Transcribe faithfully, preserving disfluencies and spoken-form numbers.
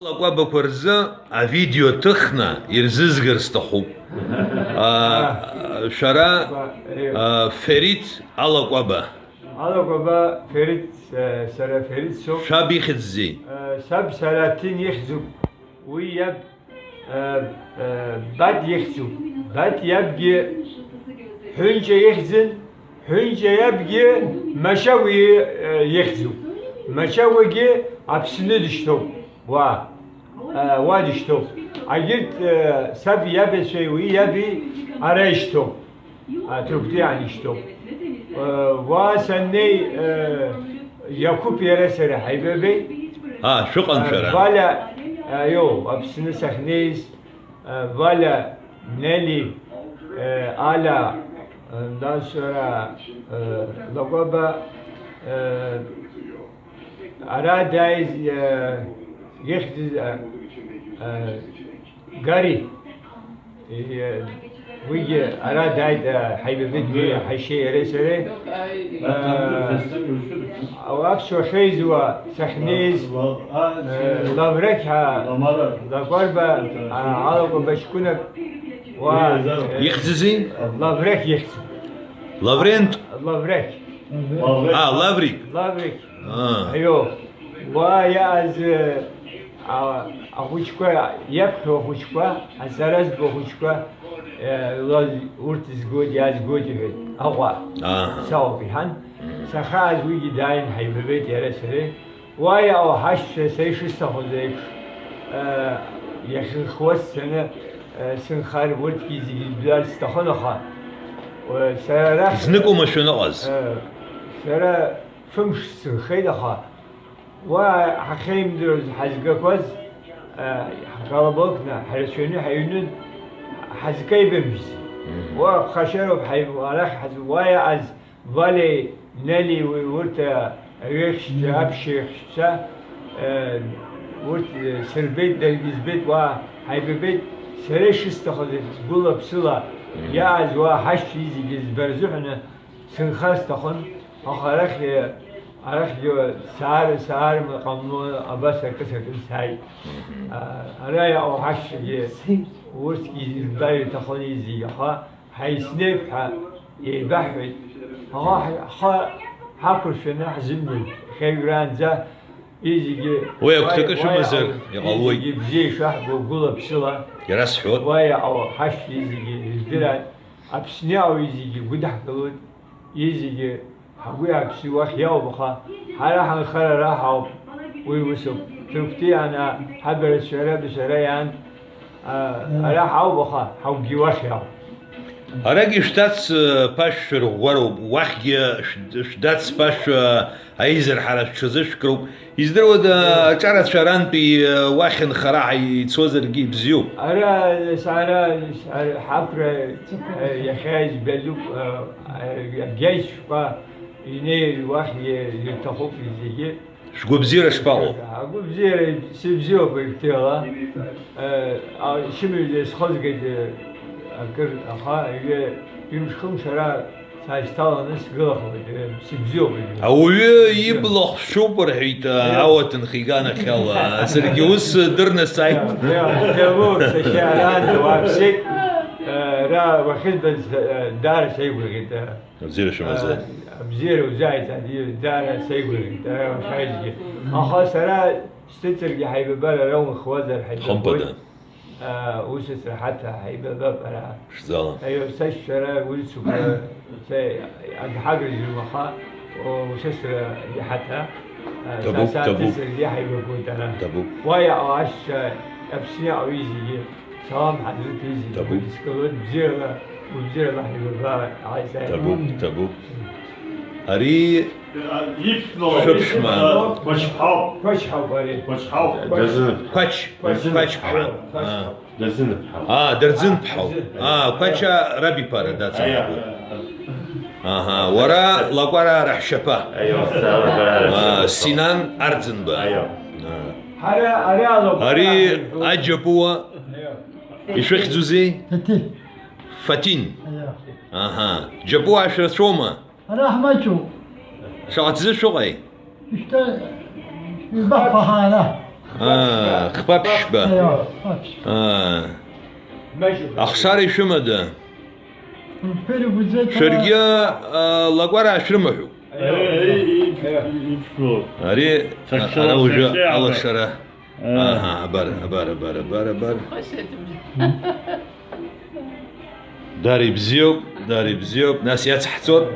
Алакәабақәа рзы авидео ҭыхны ирзызгар сҭахуп. А, шәара, а, Ферит Алакәаба. Алакәаба Ферит, э, сара Ферит соуп. Шәаб ихьӡзи? Э, саб Салаҭин ихьӡуп. Уи иаб, э, э, Бад ихьӡуп. Бад иабгьы Ҳәынҷа ихьӡын. Ҳәынҷа иабгьы Машагәа, э, ихьӡуп. Машагәагьы Аԥсны дышьҭоуп. Уа, э, уа дышьҭоуп. Агьырҭ, э, саб иабацәеи уи иаби ара ишьҭоуп. А, Ҭырқәтәиаан ишьҭоуп. Э, уа саннеи, э, Иақәыԥ иара сара ҳаибабеит. А, шәыҟан шәара? Валиа, э, иоу, Аԥсны сахьнеиз, э, Валиа, Нели, э, Аля, э, нас ара, э, Лакәаба, э, ара дааиз, э, ихьӡыз, э, э, Гари. Э, уигьы ара дааит, э, ҳаибабеит, уи ҳашьеи иареи сареи. Э, аԥсуа ахьеизуа сахьнеиз, э, Лаврек ҳәа Лакәарба, а, Алакәаба ҷкәынак, уа, э, ихьӡызи? Лаврек ихьӡ. Лаврент? Лаврек. А, Лаврик. Лаврик. А. Аио. Уа иааз, э, а, ахәыҷқәа, иаԥхьо ахәыҷқәа, аҵара зду ахәыҷқәа, э, ла-, урҭ згоит, иаазгоит, иҳәеит, Аҟәа. Аҳа. Сауп, иҳәан. Мм. Сахьааз уигьы дааин ҳаибабеит иара сареи. Уа иаауа ҳашьцәа са ишысҭахыз еиԥш, э, иахьынхауа сцаны, э, сынхар, урҭгьы зегьы жәлар сҭахын, аха, э, сара арахь, зныкоума шәаныҟаз? Э, сара фымш сынхеит, аха уа ҳахьеимдыруаз, ҳазгақәаз, э, ҳколобокны, ҳрацәаҩны ҳаҩнын, ҳазкаибамжьзи. Мгм. Уа ԥхашьароуп, ҳаиб-, арахь ҳаз-, уа иааз Валеи, Нелеи, уи урҭ, э, аҩеихшьцәа, аԥшьеихшьцәа, э, урҭ, э, сырбеит, даргьы збеит, уа ҳаибабеит, сара ишысҭахыз еиԥш, гәыла-ԥсыла, мгм, иааз уа ҳашьцәа зегьы збара азыҳәаны, сынхар сҭахын, аха арахь, арахьгьы саар, саарым ҟамло, абас акы сакын сааит. Мгм. А, ара иаауа ҳашьцәагьы урҭгьы ирбар иҭахын изегьы, аха ҳаиснеип ҳәа еибаҳҳәеит. Аха ҳ-, ҳхы ҳақәыршәаны ҳзымнеит, иахьа иҩраанӡа изегьы уи агәҭакы уа шәымазар иаау, иҟалоит. Изегьы бзиа ишаҳбо гәыла-ԥсыла. Иара сҳәоит. Уа иаау ҳашьцәа изегьы ирдыраат. Аԥсны иаауа изегьы гәыдаҳгалоит, изегьы ҳгәы иааԥсыуа уахь иауп, аха ҳара ҳанхар ара ҳауп, уи усуп. Ҭырқәтәи ана ҳабарацәа ара бызара иан, а, ара ҳауп, аха ҳаугьы уахь иауп. Арагьы шәдац, э, ԥашә шәырӷәӷәароуп, уахьгьы шәд-, шәдац ԥашә, э, Аизар ҳара шәҽазышәкроуп. Издыруада, аҿарацәа арантәи уахь нхара ҳаицозаргьы ибзиоуп. Ара, ара, ара ҳақәра, э, иахьа избаҩуп, э, э, агьаҩцәа инеир уахь ирҭахуп зегьы. Шәгәабзиара шԥаҟоу? Агәабзиара сыбзиоуп, ихьҭала. Э, а, шьымҩаӡа исхызгеит, э, акыр, аха, ҩы-, ҩымш-хымш ара Сашьҭаланы сгылахоит, э, сыбзиоуп егьи. Ауаҩы ибла хәшәуп рҳәеит, э, ауаҭынха иганахьала. Саргьы ус дырны сааит. Иа, иа, иа, иа, сахьа араанӡа уааԥсеит, э, ара уахьызбаз, э, даара сеигәырӷьеит, э. Абзиара шәымазааит. Э, абзиара узааит, ади, даара сеигәырӷьеит, ара уахьааизгьы. Аха сара сцәыҵыргьы ҳаибабар ара унхуазар ҳаибабоит. Хымԥада. Ус исраҳаҭ ҳаибабап ара. Ԥшӡала. Аио, сашьцәа ара уи цуқәа, са агьҳагрыжьуам, аха, о, ус исра иҳаҭа, а, Ҭабуп, са ҭабуп. Саргьы ҳаибабоит ара. Ҭабуп. Уа иаҟоу ашьцәа, Аԥсны иаҟоу изегьы, салам ҳазрыҭ изегьы. Ҭабуп. Удыскылоит, бзиала, убзиала ҳаибаба, ааизааигәа. Ҭабуп, ҭабуп. Ари Иԥшәма. Шәыԥшәма. Қәачҳауп. Қәачҳауп ари. Қәачҳауп. Дазынаҭ. Қәач. Дазынаҭ. Қәачԥҳа. Дазынаҭ. Аа. Дазынаҭ. Аа, Дырӡынԥҳауп. Дазынаҭ. Аа, Қәача рабиԥара дацанаҳгоит. Аиа. Аҳа, уара Лакәараа раҳәшьаԥа. Аиа, сара Лакәараа раҳәшьаԥа. Аа, Синан Арӡынба. Аиа. Аа. Ҳара, ара Лакәараа. Ари ҳаибабоит. Аџьапуа. Аиа. Ишәыхьӡузеи? Фатин. Фатин. Аиа. Аҳа. Џьапуаа шәрацәоума? Ара ҳмаҷуп. Шаҟа ӡы шәыҟеи? Ишьҭа ҩба-хԥа ҳаара. Аа, хԥа ԥшьба. Аио, хԥа ԥшьба. Аа. Ахшара ишәымада? Шәаргьы, аа, лакәара шәрымаҳәуп. Ари, ара уажәы алашара. Аҳа, абар, абар, абар, абар, абар. Дара ибзиоуп, дара ибзиоуп. Нас иацҳҵоит.